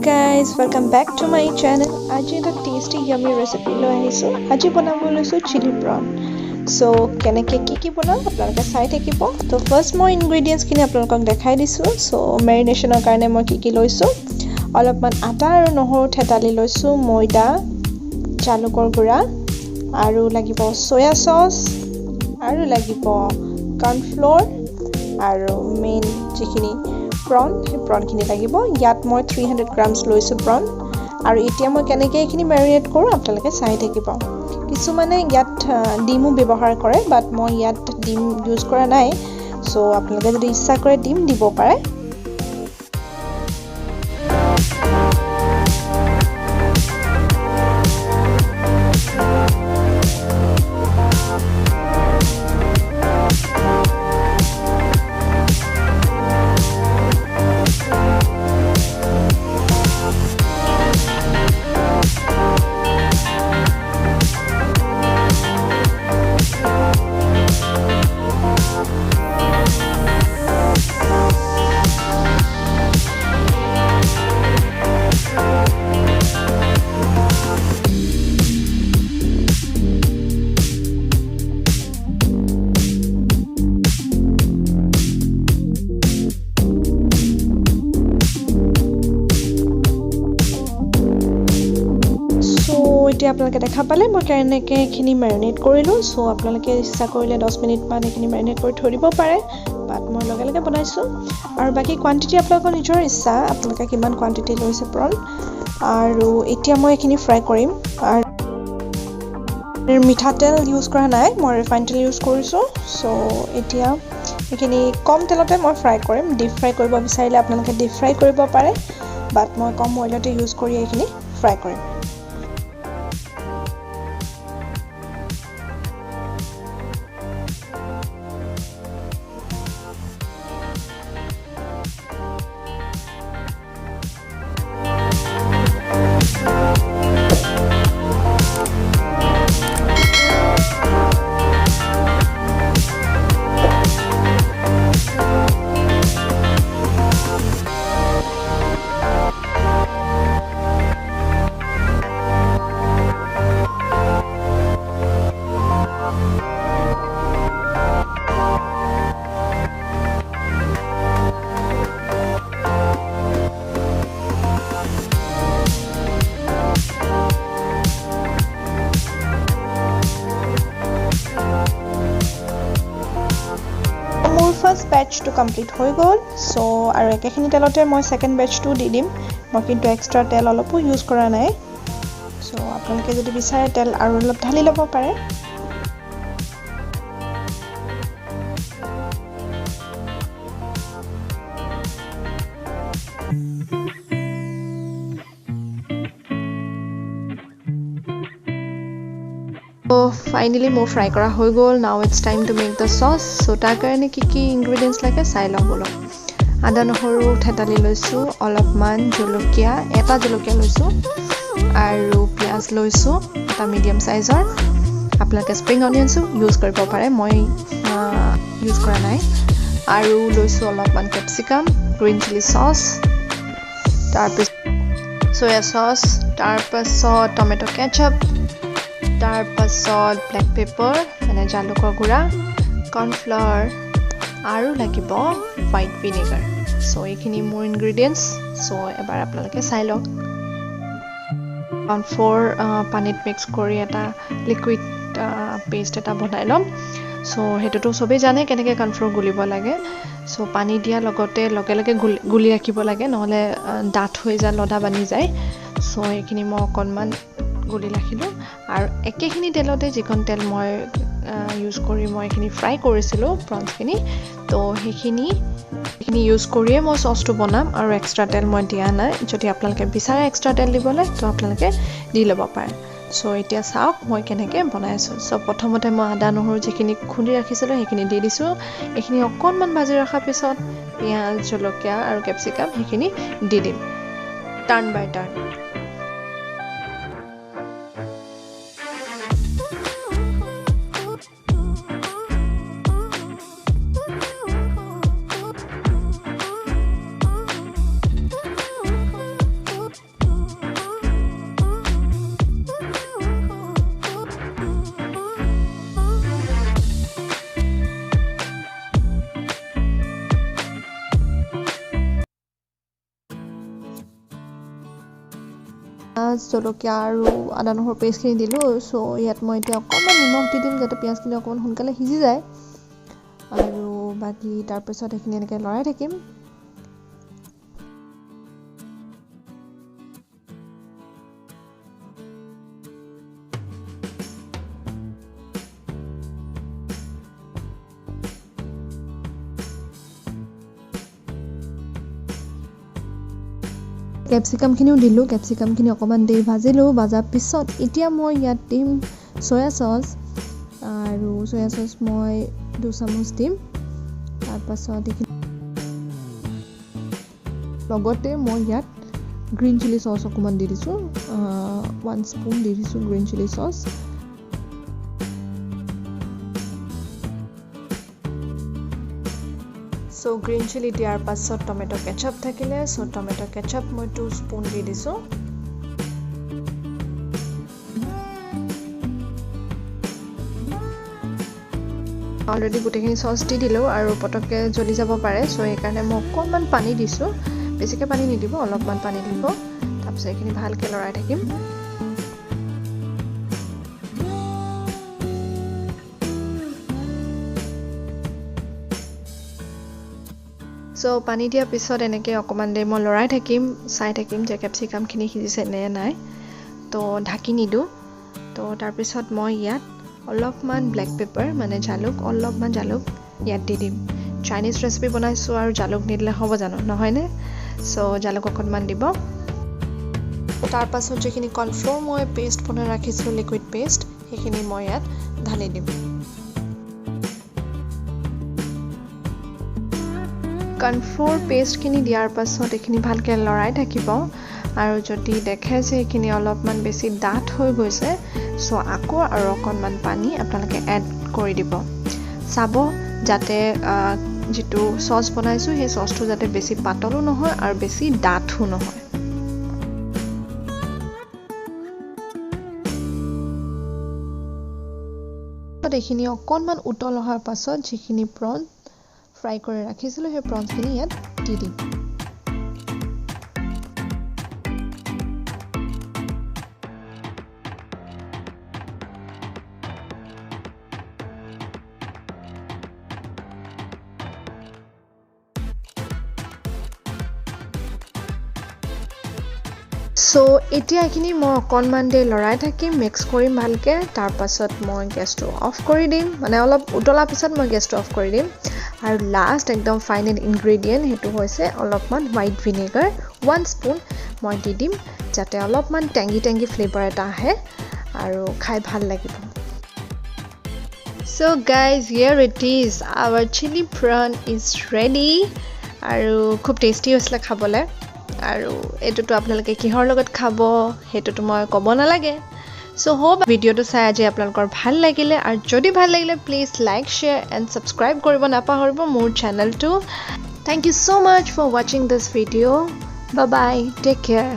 Guys, welcome back to my channel. আজি এটা tasty yummy recipe লৈ আহিছোঁ। আজি বনাব লৈছোঁ চিলি প্ৰন। চ' কেনেকৈ কি কি বনাওঁ আপোনালোকে চাই থাকিব। তো ফাৰ্ষ্ট মই ইনগ্ৰিডিয়েণ্টছখিনি আপোনালোকক দেখাই দিছোঁ। চ' মেৰিনেশ্যনৰ কাৰণে মই কি কি লৈছোঁ: অলপমান আদা আৰু নহৰু থেতালি লৈছোঁ, ময়দা, জালুকৰ গুড়া আৰু লাগিব চয়া চচ আৰু লাগিব কৰ্ণফ্ল'ৰ আৰু মেইন যিখিনি প্ৰন, সেই প্ৰনখিনি লাগিব। ইয়াত মই 300 গ্ৰামছ লৈছোঁ প্ৰন। আৰু এতিয়া মই কেনেকৈ এইখিনি মেৰিনেট কৰোঁ আপোনালোকে চাই থাকিব। কিছুমানে ইয়াত ডিমো ব্যৱহাৰ কৰে, বাট মই ইয়াত ডিম ইউজ কৰা নাই। চ' আপোনালোকে যদি ইচ্ছা কৰে ডিম দিব পাৰে। এতিয়া আপোনালোকে দেখা পালে মই কেনেকৈ এইখিনি মেৰিনেট কৰিলোঁ। চ' আপোনালোকে ইচ্ছা কৰিলে 10 মিনিটমান এইখিনি মেৰিনেট কৰি থৈ দিব পাৰে, বাট মই লগে লগে বনাইছোঁ। আৰু বাকী কোৱাণ্টিটি আপোনালোকৰ নিজৰ ইচ্ছা, আপোনালোকে কিমান কোৱাণ্টিটি লৈছে প্ৰন। আৰু এতিয়া মই এইখিনি ফ্ৰাই কৰিম আৰু মিঠাতেল ইউজ কৰা নাই, মই ৰিফাইন তেল ইউজ কৰিছোঁ। চ' এতিয়া এইখিনি কম তেলতে মই ফ্ৰাই কৰিম। ডিপ ফ্ৰাই কৰিব বিচাৰিলে আপোনালোকে ডিপ ফ্ৰাই কৰিব পাৰে, বাট মই কম অইলতে ইউজ কৰি এইখিনি ফ্ৰাই কৰিম। মোৰ ফাৰ্ষ্ট বেটছটো কমপ্লিট হৈ গ'ল। চ' আৰু একেখিনি তেলতে মই ছেকেণ্ড বেটছটো দি দিম। মই কিন্তু এক্সট্ৰা তেল অলপো ইউজ কৰা নাই। চ' আপোনালোকে যদি বিচাৰে তেল আৰু অলপ ঢালি ল'ব পাৰে। ফাইনেলি মোৰ ফ্ৰাই কৰা হৈ গ'ল। Now it's time to make the sauce. So তাৰ কাৰণে কি কি ইনগ্ৰিডিয়েণ্টছ লাগে চাই লওঁ ব'লক। আদা নহৰু থেতালি লৈছোঁ, অলপমান জলকীয়া, এটা জলকীয়া লৈছোঁ আৰু পিঁয়াজ লৈছোঁ এটা মিডিয়াম চাইজৰ। আপোনালোকে স্প্ৰিং অনিয়নছো ইউজ কৰিব পাৰে, মই ইউজ কৰা নাই। আৰু লৈছোঁ অলপমান কেপচিকাম, গ্ৰীণ চিলি চচ, তাৰপিছত চয়া চচ, তাৰপাছত টমেট' কেচাপ, তাৰপাছত ব্লেক পেপাৰ মানে জালুকৰ গুড়া, কৰ্ণফ্লাৱাৰ আৰু লাগিব হোৱাইট ভিনেগাৰ। চ' এইখিনি মোৰ ইনগ্ৰিডিয়েণ্টছ। চ' এবাৰ আপোনালোকে চাই লওক। কৰ্ণফ্ল'ৰ পানীত মিক্স কৰি এটা লিকুইড পেষ্ট এটা বনাই ল'ম। চ' সেইটোতো চবেই জানে কেনেকৈ কৰ্ণফ্ল'ৰ গুলিব লাগে। চ' পানী দিয়াৰ লগতে লগে লগে গুলি গুলি ৰাখিব লাগে, নহ'লে ডাঠ হৈ যায়, লদা বান্ধি যায়। চ' এইখিনি মই অকণমান গুলি ৰাখিলোঁ আৰু একেখিনি তেলতে, যিখন তেল মই ইউজ কৰি মই এইখিনি ফ্ৰাই কৰিছিলোঁ প্ৰনছখিনি, তো সেইখিনি ইউজ কৰিয়ে মই চচটো বনাম আৰু এক্সট্ৰা তেল মই দিয়া নাই। যদি আপোনালোকে বিচাৰে এক্সট্ৰা তেল দিবলৈ, তো আপোনালোকে দি ল'ব পাৰে। চ' এতিয়া চাওক মই কেনেকৈ বনাই আছোঁ। চ' প্ৰথমতে মই আদা নহৰু যিখিনি খুন্দি ৰাখিছিলোঁ সেইখিনি দি দিছোঁ। এইখিনি অকণমান ভাজি ৰখাৰ পিছত পিঁয়াজ, জলকীয়া আৰু কেপচিকাম সেইখিনি দি দিম টাৰ্ণ বাই টাৰ্ণ। জলকীয়া আৰু আদা নহৰু পেষ্টখিনি দিলোঁ। চ' ইয়াত মই এতিয়া অকণমান নিমখ দি দিম যাতে পিঁয়াজখিনি অকণমান সোনকালে সিজি যায়। আৰু বাকী তাৰপিছত এইখিনি এনেকৈ লৰাই থাকিম। কেপচিকামখিনিও দিলোঁ, কেপচিকামখিনি অকণমান দেৰি ভাজিলোঁ। ভাজাৰ পিছত এতিয়া মই ইয়াত দিম চয়া চচ, আৰু চয়া চচ মই 2 চামুচ দিম। তাৰপাছত এইখিনি লগতে মই ইয়াত গ্ৰীণ চিলি চচ অকণমান দি দিছোঁ, 1 স্পুন দি দিছোঁ green chilli sauce. So green chilli দিয়াৰ পাছত টমেট' কেচাপ থাকিলে, চ' টমেট' কেচাপ মই 2 স্পুন দি দিছোঁ। অলৰেডি গোটেইখিনি চচ দি দিলোঁ আৰু পটককৈ জ্বলি যাব পাৰে, চ' সেইকাৰণে মই অকণমান পানী দিছোঁ। বেছিকৈ পানী নিদিব, অলপমান পানী দিব। তাৰপিছত এইখিনি ভালকৈ লৰাই থাকিম। চ' পানী দিয়াৰ পিছত এনেকৈ অকণমান দেৰি মই লৰাই থাকিম, চাই থাকিম যে কেপচিকামখিনি সিজিছে নে নাই। তো ঢাকি নিদিওঁ। তো তাৰপিছত মই ইয়াত অলপমান ব্লেক পেপাৰ মানে জালুক, অলপমান জালুক ইয়াত দি দিম। চাইনিজ ৰেচিপি বনাইছোঁ আৰু জালুক নিদিলে হ'ব জানো, নহয়নে? চ' জালুক অকণমান দিব। তাৰপাছত যিখিনি কৰ্ণফ্ল'ৰ মই পেষ্ট বনাই ৰাখিছোঁ, লিকুইড পেষ্ট, সেইখিনি মই ইয়াত ঢালি দিম। কৰ্ণফ্ল'ৰ পেষ্টখিনি দিয়াৰ পাছত এইখিনি ভালকৈ লৰাই থাকিব। আৰু যদি দেখে যে এইখিনি অলপমান বেছি ডাঠ হৈ গৈছে, চ' আকৌ আৰু অকণমান পানী আপোনালোকে এড কৰি দিব। চাব যাতে যিটো চচ বনাইছোঁ সেই চচটো যাতে বেছি পাতলো নহয় আৰু বেছি ডাঠো নহয়। এইখিনি অকণমান উতল অহাৰ পাছত যিখিনি প্ৰন ফ্ৰাই কৰি ৰাখিছিলোঁ সেই প্ৰনছখিনি ইয়াত দি দিম। চ' এতিয়া এইখিনি মই অকণমান দেৰি লৰাই থাকিম, মিক্স কৰিম ভালকৈ। তাৰপাছত মই গেছটো অফ কৰি দিম, মানে অলপ উতলাৰ পিছত মই গেছটো অফ কৰি দিম। আৰু লাষ্ট একদম ফাইনেল ইনগ্ৰেডিয়েণ্ট সেইটো হৈছে অলপমান হোৱাইট ভিনেগাৰ 1 স্পুন মই দি দিম, যাতে অলপমান টেংগি টেংগি ফ্লেভাৰ এটা আহে আৰু খাই ভাল লাগিব। So guys, here it is, our chilli prawn is ready. আৰু খুব টেষ্টি হৈছিলে খাবলৈ। আৰু এইটোতো আপোনালোকে কিহৰ লগত খাব সেইটোতো মই ক'ব নালাগে। চ' হোপ ভিডিঅ'টো চাই আজি আপোনালোকৰ ভাল লাগিলে, আৰু যদি ভাল লাগিলে please like, share and subscribe কৰিব নাপাহৰিব মোৰ চেনেলটো। Thank you so much for watching this video. Bye bye, take care.